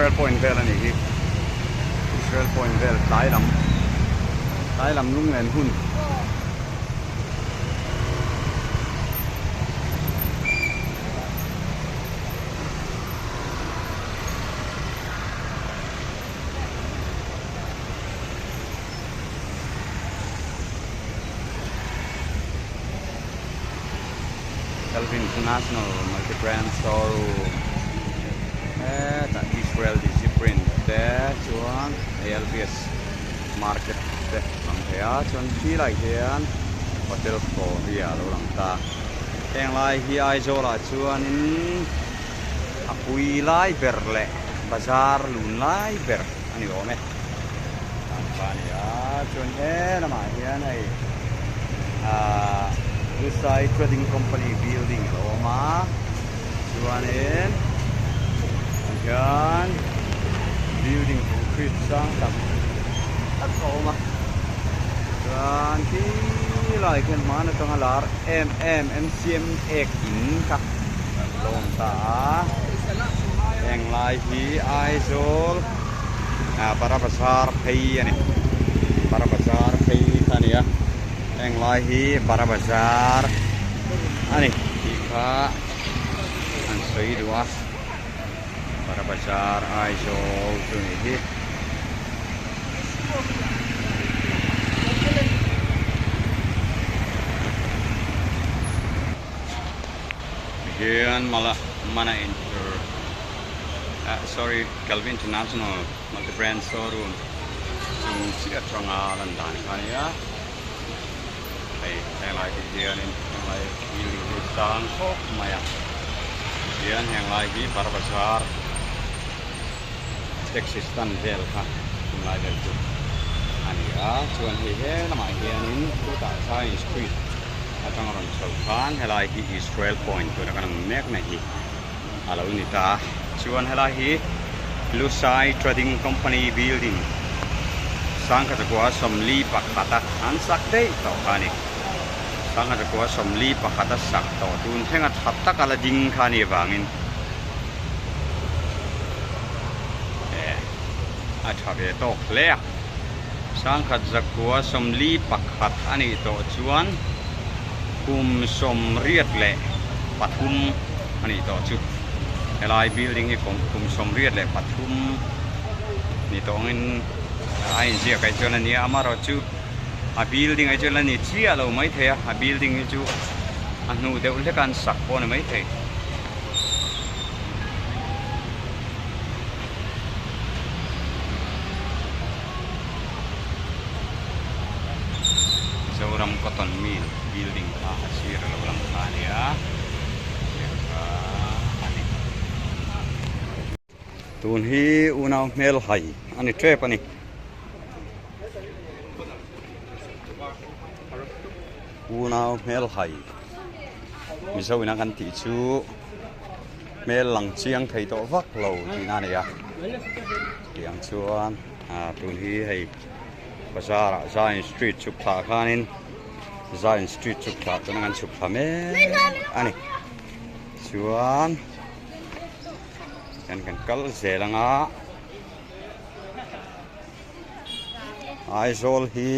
Israel point vel a nih hi Israel point vel tlai lam tlai lam lunglen hun. Calvin International Multi Brand Showroom hetah Israel Digiprint te chuan ALBS Market te a lang thei a chuan khi lai hian Hotel Korea a lo lang ta heng lai hi Aizawl ah chuanin a pui lai ber leh bazar lun lai ber a ni awm e tan kha a ni a chuan he lamah hian hei ahh Lusai Trading Company building a lo awm a chuanin tihian building concrete sang tak tak a awm a chuan khi lai khian hmaan atanga lar em em M_C_M ek in kha a lo awm ta a heng lai hi Aizawl ah Bara Bazar phei a ni Bara Bazar phei kha a ni a heng lai hi Bara Bazar a ni tih kha an sawi duh a Bara Bazar Aizawl chu a nih hi. Hian mala mana inter ah sorry Calvin International multi brand showroom chung chiah atanga lan dan kha ania hei henglai te hianin henglai building hi sang khawp mai a tihian henglai hi Bara Bazar taxi stand vel kha tunlai vel chu a ni a chuan hei he lamah hianin chutah Zion street atanga rawn chho khan helai hi Israel point tuna kan ang mek na hi a lo ni ta chuan helai hi Lusai Trading Company building sangkhat zakua sawmli pakhata an sak daih tawh kha a ni sangkhat zakua sawmli pakhata sak tawh tun thlenga tha taka la ding kha a nih avangin. Eh a tha ve tawk hle a sangkhat zakua sawmli pakhat a nih tawh chuan kum sawmriat leh pathum a nih tawh chu helai building hi kum sawmriat leh pathum ni tawh angin a inziak ah chuan a ni a amaherawhchu a building ah chuan a ni chiah lo maithei a a building hi chu a hnu deuh hlek a an sak pawh a ni maithei. Zoram Cotton Mill building kha a sir a lo lang kha a ni a tiang kha a ni. Tun hi unau hmel hai a ni tep a ni. Unau hmel hai. Mizo ina kan tih chu hmel lang chiang thei tawh vak lo tihna a ni a tiang chuan ah tun hi hei bazar ah Zion street chhuk thlah khanin Zion street chhuk thlah chuan an chhuk thla mek a ni chuan hian kan kal zel anga Aizawl hi.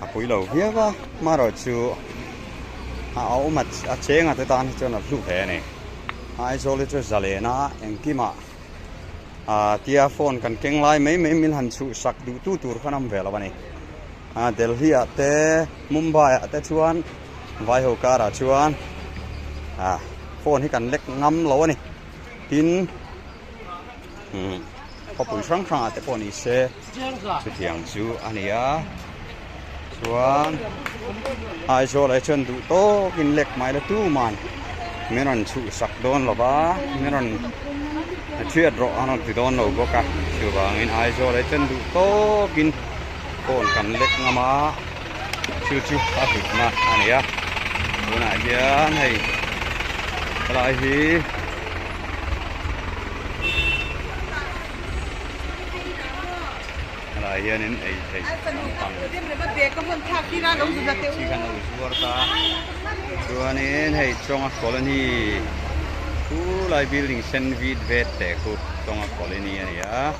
A pui lo viau a amaherawhchu a awm a cheng a te tan hi chuan a hlu hle a ni Aizawl hi chu zalen a engkimah ah tia phone kan keng lai mai mai min han chhuh sak duh tu tur khan a awm ve lo a ni ah Delhi ah te Mumbai ah te chuan vai ho karah chuan ah phone hi kan lek ngam lo a ni tin khawpui hrang hrang ah te pawh ni se. Chutiang chu a ni a chuan Aizawl ah chuan duh tawkin lek mai la tuman min rawn chhuhsak dawn lo va min rawn thiat rawh an rawn ti dawn lo bawk a chuvangin Aizawl ah chuan duh tawkin phone kan lek ngam a chu chu a hlutna a ni a tunah hian hei helai hi. Helai hianin ei theih lampang chi khan a lo zuar ta chuanin hei chawnga colony Khulai building sen vit vet te khu Tonga colony a ni a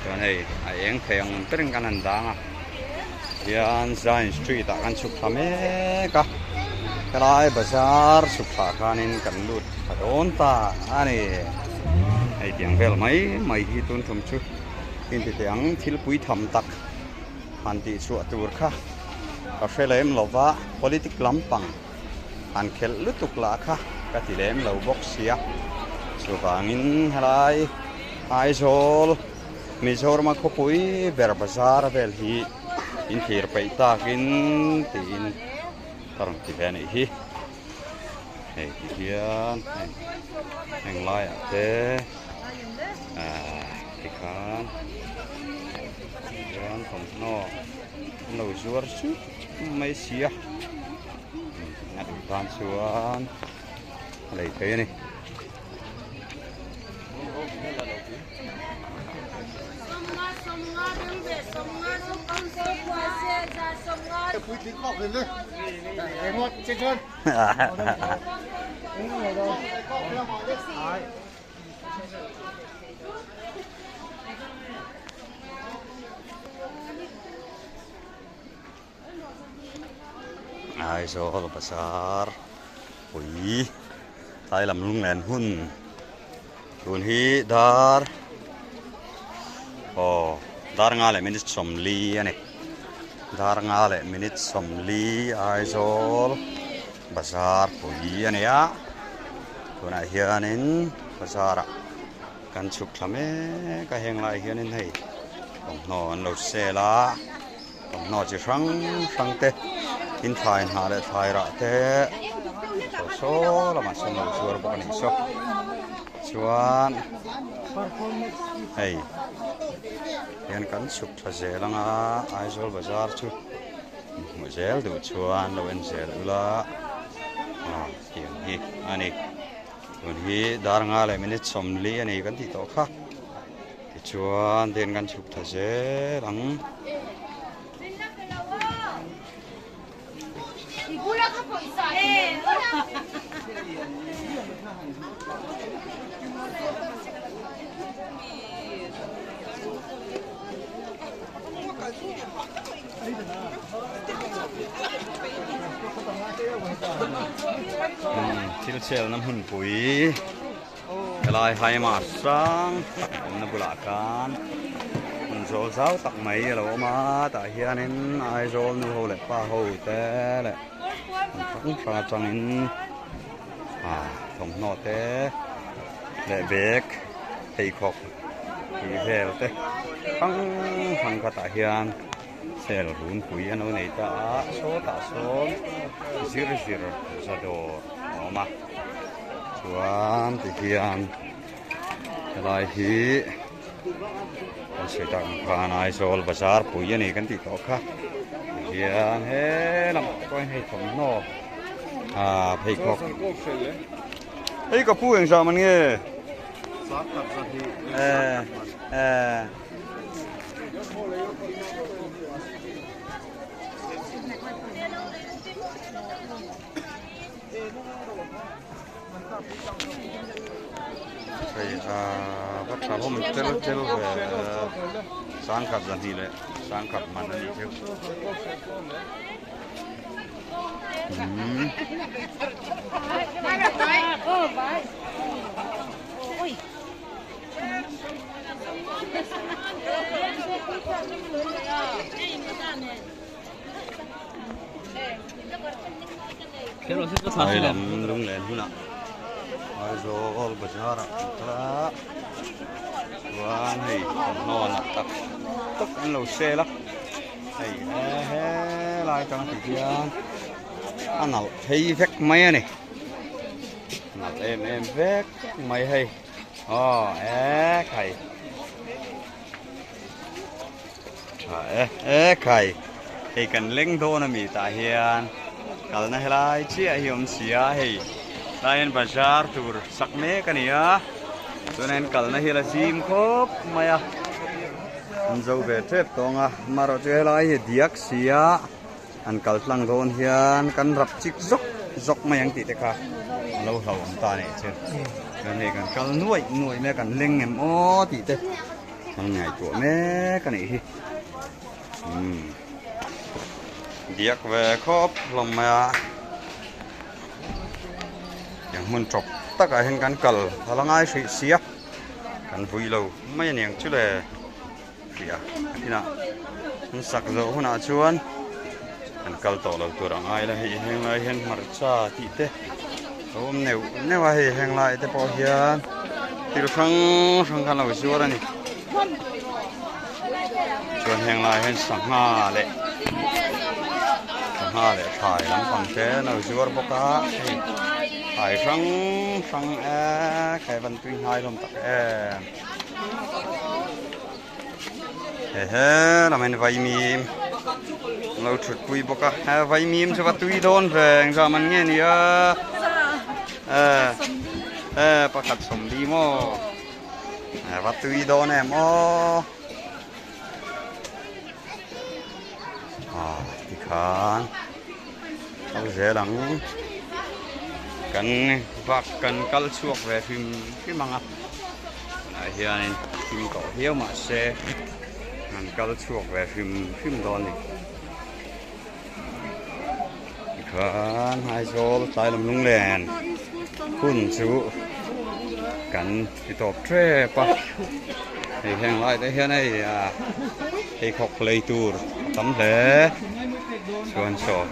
chuan hei a eng thei ang berin kan han dang a hian Zion street ah kan chhuk thla mek a helai bazar chhuk thlah khanin kan lut thla dawn ta a ni hei tiang vel mai mai hi tun tum chu inti teh ang thil pui tham tak han tih chhuah tur kha ka hre lem lova politic lampang. Han khelh lutuk lah kha ka ti lem lo bawk sia. Chuvangin helai Aizawl Mizorama khawpui ber bazar vel hi in thlir peih takin tiin ka rawn ti ve a nih hi. Hei ti hian heng heng laiah te ahh tikhan chuan thawmhnaw an lo zuar sup mai sia. A duh tan chuan a lei thei a ni. Aizawl bazar pui tlai lam lunglen hun tun hi dar aw dar nga leh minute sawmli a ni dar nga leh minute sawmli Aizawl bazar pui a ni a tunah hianin bazar ah kan chhuk thla mek a heng lai hianin hei thawmhnaw an lo sel a. Thawmhnaw chi hrang hrang te in thlai hnah leh thlai rah te saw saw lamah sawn lo zuar bawk a nih saw chuan hei hian kan chhuk tha zel anga Aizawl bazar chu hmuh zel duh chuan lo en zel ula aw tiang hi a ni tun hi dar nga leh minute sawmli a ni kan tih tawh kha. Tichuan den kan chhuk tha zel ang. Thil chelna hmunpui. Helai haima hrang tak awmna bulah khan hmun zawl zau tak mai a lo awm a tah hianin Aizawl nu ho leh pa ho te leh hmun hrang hrang atangin ah thawmhnaw te leh bag pheikhawk tih vel te hrang hrang kha tah hian sale runpui an lo nei ta a sawtah sawn zir zir za dawr a awm a. Chuan tihian helai hi kan sawi tak ang khan Aizawl bazar pui a ni kan tih tawh kha tihian he lamah pawh hian hei thawmhnaw ah pheikhawk hei ka pu engzah man nge eh eh. Hei ah va tha hlawm tel tel ve sangkhat zahnih leh sangkhat man a nih theuh umm. Phai lam lunglen hunah Aizawl bazar ah kan kal a chuan hei thawmhnaw nak tak tak an lo sel a hei he helai atanga ti hian a nalh phei vek mai a ni nalh em em vek mai hei aw e khai. Tha e e khai hei kan leng dawn ami tah hian kalna helai chiah hi awm si a hei tlai hian bazar tur sak mek a ni a chuan hian kalna hi a la zim khawp mai a an zo ve tep tawng a amaherawhchu helai hi diak si a an kal tlang dawn hian kan rap chik zawk zawk mai ang tih te kha a lo hlauhawm ta a nih chu. Chuan hei kan kal nuaih nuaih mai a, kan leng em aw tih te kan ngaihtuah mek a nih hi. Umm diak ve khawp hlawm mai a, tiang hmun tawp takah hian kan kal a la ngai hrih si a, kan vui lo mai a niang chu le. Tih a inah an sak zawh hunah chuan an kal tawh lo tur ang ai la hei heng lai hian hmarcha tih te a awm neuh neuh a hei heng lai te pawh hian thil hrang hrang khan lo zuar a ni chuan heng lai hian sangha leh sangha leh thlai lampang te an lo zuar bawk a hei thlai hrang hrang e khai van tui hnai hlawm tak em. Hehe lam in vaimim lo thut pui bawk a he vaimim chu va tui dawn ve engzah man nge ni a e e pakhat sawmli maw e va tui dawn em aw ah tikhan kal zel ang kan vak kan kal chhuak ve hrim hrim ang a. Tunah hianin thim tawh viau mahse an kal chhuak ve hrim hrim dawn a ni. Tikhan Aizawl tlai lam lunglen hun chu kan ti tawp tep a, hei heng lai te hian hei ah pheikhawk lei tur a tam hle chuan saw.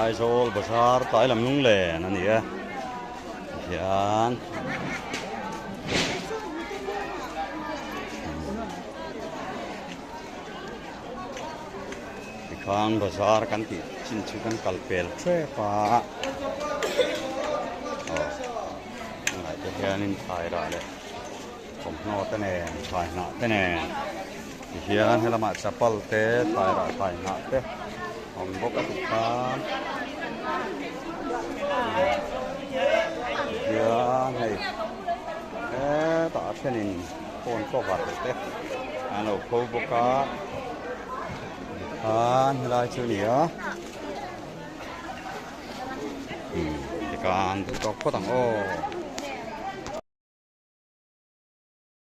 Aizawl bazar tlai lam lunglen a ni a tihian tikhan bazar kan tih chin chu kan kal pel tep a aw tunah te hianin thlai rah leh thawmhnaw te nen thlai hnah te nen tihian helamah chapal te thlai rah thlai hnah te awm bawk a tih khan tihian hei hetah a thenin phone cover te an lo pho bawk a tikhan helai chu a ni a tikhan duh tawk phawt ang aw.